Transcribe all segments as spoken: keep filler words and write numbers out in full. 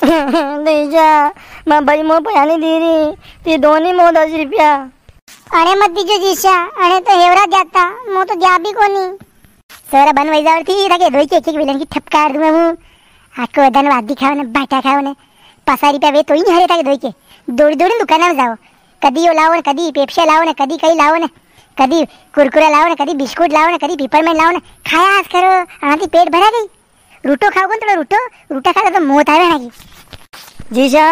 Geisha, मां बई मो पया नी दे री, ती दो नी मो दस रुपया। अरे मत दीजो जीशा, अरे तो हेवरा जाता, मो तो द्या भी कोनी। सोरा बन वई जावर थी, थाके दोई के एक एक वेलन की ठपकार दूंगा हूँ। आको दन वादी खाओ ने, बाटा खाओ ने, पासा रुपया वे तो ही नी हरे थाके दोई के। दौड़ी दौड़ी दुकान में जाओ, कदी यो लाओ ने, कदी पेप्सिया लाओ ने, कदी कई लाओ ने, कदी कुरकुरा लाओ ने, कदी बिस्कुट लाओ ने, कदी पिपरमेंट लाओ ने, खाया आज करो, आना थी पेट भरा गई। रूटो खाओ कोनी, थोड़ा रूटो, रूटा खा लो तो मौत आवे ना की। जीशा,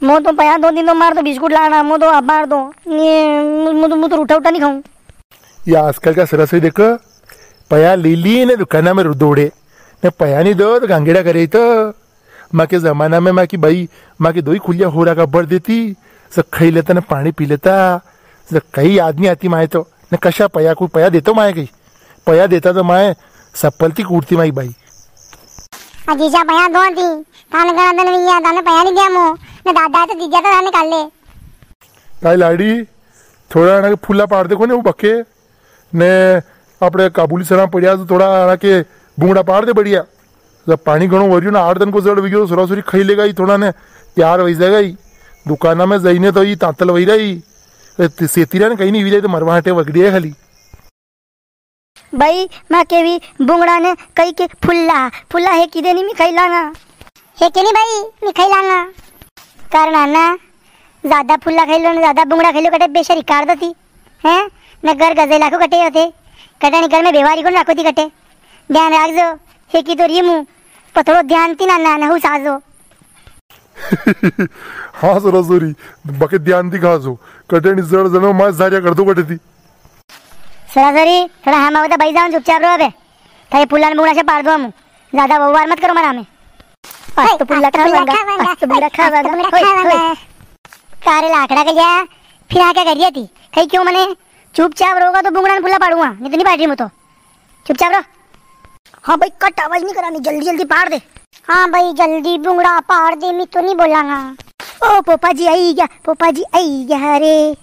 मो तो पया दो दिन तो मार तो बिस्कुट लाना, मो तो अबार दो। ये, मु, मु तो, मु तो रूटा उटा नी खाऊं। ये आजकल का सरसरी देखो, पया ले ली ने दुकाना में दौड़े, ने पया नी दो तो गांगेड़ा करे तो। मां के जमाना में मां की बई, मां के दोई खुलिया होरा का भर देती, सब खाई लेता ने पानी पी लेता, सब कई याद नी आती माए तो, ने कशा पया, कोई पया देतो माए कई। पया देता तो माए सप्पल ती कूटती माई बाई। अ जीशा पया दो थी, थाने घणा दन वई ग्या, थाने पया नी दिया मो, ने दादा तो दीजा तो थाने काले। ताई लाड़ी, थोड़ा ना फूला पाड़ देखो ने वो बके, ने आपणे काबुली सणा पड़िया तो थोड़ा ना के बुंगड़ा पाड़ दे बढ़िया। जब पानी घणो वरियो ना, आठ दन को जड़ वई ग्यो, सोरा सोरी खाई लेगा ही, थोड़ा ने तैयार वई जाएगा ही। दुकाना में जाइने तो ही तांतल वई रही, सेतीरा ने कई नी वई जाए तो मरवा हटे वगड़ी है खाली। बई, मां के भी बुंगड़ा ने कई के फुल्ला, फुल्ला हेकी दे नी, मी खाई लांगा। हेके नी बई, मी खाई लांगा। कारण है ना, ज्यादा फुल्ला खाई लो ने ज्यादा बुंगड़ा खाई लो, कटे बेशरी काट दो थी, हैं? ने घर गजे लाखो कटे होते, कटे नी घर में बेवारी को राखो थी कटे। ध्यान राख जो, हेकी तो री मु, पर थोड़ो ध्यान थी ना, ना, ना, हूँ साजो। हाँ, सोरा सोरी, बाकी ध्यान ती खाजो, कटे नी जड़ जड़ में मार जारिया कर दो कटे थी। सोरा सोरी, थोड़ा हम आवता भाई जाओ, चुपचाप रहो बे। थारे फुल्ला ने बुंगड़ा से पाड़ दो हम। ज्यादा ववार मत करो मारा में। आज तो फुल्ला खावांगा, आज तो बुंगड़ा खावांगा, होय, होय। कारे लाकड़ा के लिया, फिर आ क्या कर रही थी? कई क्यों मने? चुपचाप रोगा तो बुंगड़ा ने फुल्ला पाड़ूंगा, नी तो नी पाड़ री मु तो। चुपचाप रहो। हाँ भाई, कट आवाज नी करानी, जल्दी जल्दी पाड़ दे। हाँ भाई, जल्दी बुंगड़ा पाड़ दे, मी तो नी बोलांगा। ओ पोपा जी आई गया, पोपा जी आई गया रे।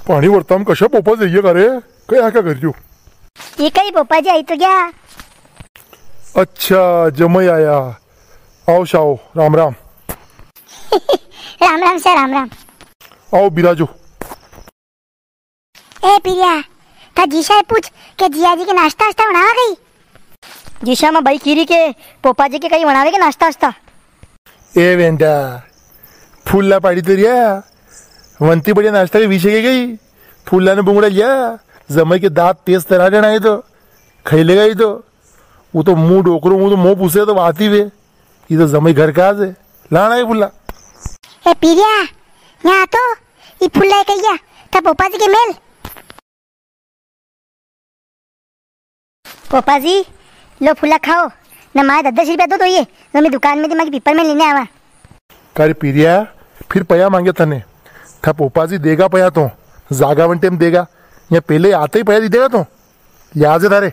पानी वरता में कशा पोपा जी आई गया रे? कई आ क्या कर रियो? ये कई पोपा जी आई तो गया। अच्छा, जमई आया। आओ शाओ, राम राम। राम राम सा, राम राम। आओ बिराजो। ए पिरिया, था जीशा से पूछ के जिया जी के नाश्ता वास्ता बनावा कई? जीशा, मां बई की री के पोपा जी के कई बनावे के नाश्ता वास्ता? ए वेंडा, फुल्ला पाड़ी तो रिया, वंती बढ़िया नाश्ता के विषय के गई, फुल्ला ने बुंगड़ा लिया, जमई के दांत तेज तरा देना है तो, खाई लेगा ही तो। वो तो मुंह डोकरो, वो तो मुंह पूछे तो बात ही वे। ये तो जमई घर का आज है। लाना है फुल्ला। ए पीरिया, यहाँ तो, ई फुल्ला है कहिया, था पोपा जी के मेल। पोपा जी, लो फुल्ला खाओ, न माए दस दस रुपया दो तो ये, तो मैं दुकान में थी माकी पिपरमेंट लेने आवा। का रे पीरिया, फिर पया मांगे तने? था पोपा जी देगा पया तो, जागा वन टाइम देगा, या पहले आते ही पया दी देगा तो? लिहाज है थारे,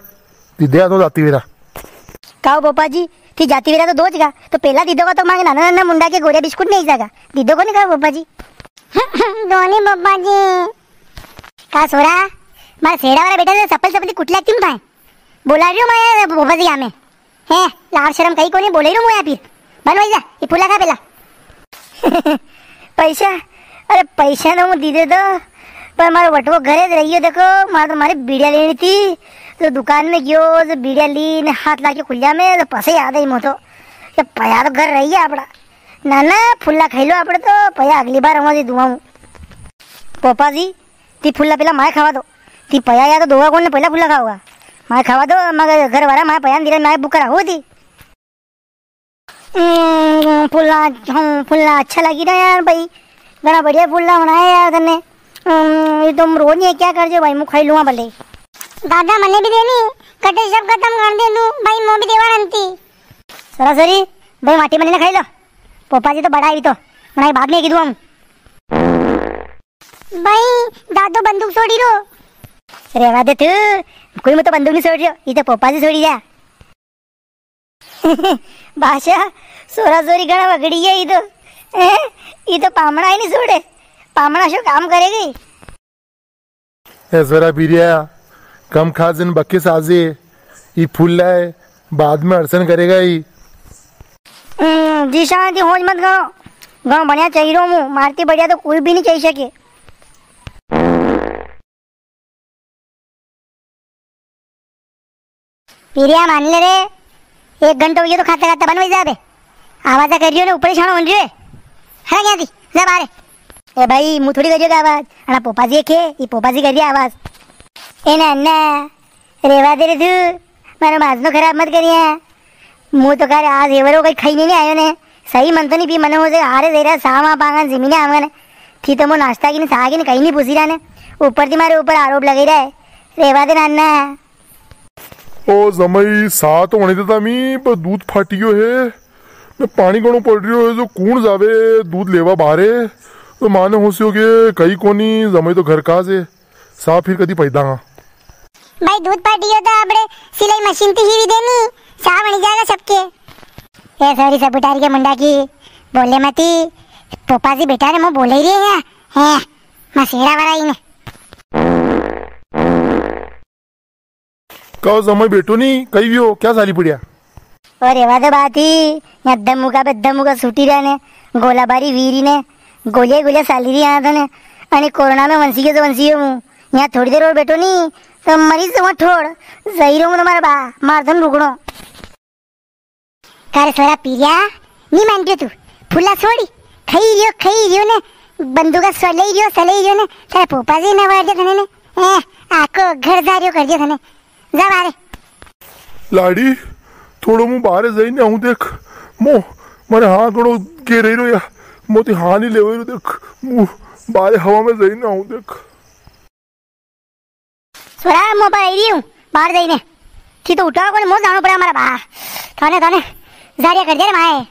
दीदे आ तो जाती वेरा। काओ पोपा जी, थी जाती वेरा तो दो जगह, तो पहला दीदो का तो मांगे नाना नाना मुंडा के गोरिया बिस्कुट नी जागा। दीदो को नी काओ पोपा जी। दो नी पोपा जी। का सोरा, मारे सेड़ा वाला बेटा से सपल सपली कुटला क्यों पाए? बोला रही हूँ मैं पोपा जी हमें। हैं, लाज शरम कई कोनी, बोले ही रो मुया फिर। बन वही जा, ये फुल्ला खा पेला। पैसा? अरे पैसा तो मु दी दे दो, पर मारो बटुओ घरे ज रहियो। देखो, मारे तो मारी बीड़िया लेनी थी, तो दुकान में गयो, तो बीड़िया ली ने हाथ लाके खुलिया में, तो पसे याद आई मो तो, ये पया तो घर रही है आपड़ा। ना, ना, फुल्ला खाई लो आपड़े तो, पया अगली बार आऊंगा जी दुआऊं। पोपा जी, ती फुल्ला पेला माय खावा दो। ती पया या तो दोगा कोने पेला फुल्ला खाओगा। माय खावा दो, मगर घर वाला माय पया नी दिला, माय बुक करा हो ती। हम्म, फुल्ला, हम्म, फुल्ला अच्छा लगी रहा यार भाई। घणा बढ़िया फुल्ला बनाया यार तन्ने। हम्म, ये तुम रोज ये क्या कर जो भाई, मु खाई लूंगा भले। दादा मने भी देनी, कटे सब खत्म कर दे नू, भाई मो भी देवा रंती। सरासरी, भाई माटी मने ना खाई लो। पोपा जी तो बड़ा ही तो, बनाई बाद में कीधु हम। भाई, दादो बंदूक छोड़ी रो। रेवा दे तू, कोई मु तो बंदूक नी छोड़ी रो, ये तो पोपा जी छोड़ी जा। बादशाह, सोरा सोरी घणा वगड़ी है ये तो। हैं? ये तो पामणा ही नी छोड़े। पामणा शो काम करेगी। ए सोरा पीरिया, कम खा जन बके साजे, ई फुल्ला है, बाद में अड़सन करेगा ही। हम्म, जी शांति होच मत करो। घणो बढ़िया चाहिए रो मु, मारती बढ़िया तो कोई भी नी चाहिए सके। पीरिया मान ले रे, एक घंटो हो गयो तो खाता खाता बन वही जाबे। आवाजा कर रियो ने, ऊपर ही छानो बन रियो है। हरा क्या थी? जा बाहर। ए भाई, मु थोड़ी कर रियो आवाज। अणा पोपा जी के, ई पोपा जी कर रिया आवाज। ए ना ना, रेवा दे रे तू, मारो माजनो खराब मत करिया। मु तो कारे आज हेवरो कई खाई ने नी आयो ने। सही मन तो नी पी, मने हो जे हारे जई रा, सावा पांगन जिमी ने आवन। थी तो मो नाश्ता की ने, सा की ने, कई नी पूछी रा ने। ऊपर थी मारे ऊपर आरोप लगई रा है। रेवा दे नाना। ओ जमाई, सा तो वणी देता मी, पर दूध फाटी गयो है। ने पाणी घणो पड़ रियो है, जो कूण जावे दूध लेवा बाहरे। तो माने होस्यो के कई कोनी, जमाई तो घर का जे। सा फिर कदी पैदा हाँ। भाई, दूध पाटियो तो आपणे सिलाई मशीन ती हीवी देनी, सा बनी जाएगा सबके। ए सॉरी, सब उठारी के मुंडा की बोले मती। पोपा जी बेटा ने मो बोले ही रही है, हैं, मसेरा वाला ही ने। काओ जमाई बैठो नी, कई वियो, क्या साली पड़िया? अरे वाह, तो बात ही, यहाँ धमुका पे धमुका छूटी रहा ने, गोलाबारी वीरी ने, गोलियां गोलियां साली रही यहाँ तो ने। अने कोरोना में वंसी गयो तो वंसी गयो हूँ। यहाँ थोड़ी देर और बैठो नी, तो मरी जाऊँ ठोड़। जई रो हूँ तुम्हारा बा, मार दम रुकणो। कर सोरा पीरिया, नी मान रियो तू। फुल्ला छोड़ी, खाई रियो, खाई रियो ने, बंदूका सले रियो, सले रियो ने, तेरा पोपा जी ने वार दिया थने ने। ए, आको घर जा रियो कर दिया थने। जा बाहरे। लाड़ी, थोड़ो मु बाहरे जाई ने आऊं देख। मो, मारे हाँ घणो के रही रो या। मोती हाँ नी लेवे रो देख। मु बाहरे हवा में जाई ने आऊं देख। सोरा, मो पर आई रही हूँ, बाहर जाई ने। थी तो उठा कोनी, मो जानो पड़ा हमारा बा। थाने, थाने, जारिया कर दे रे माए।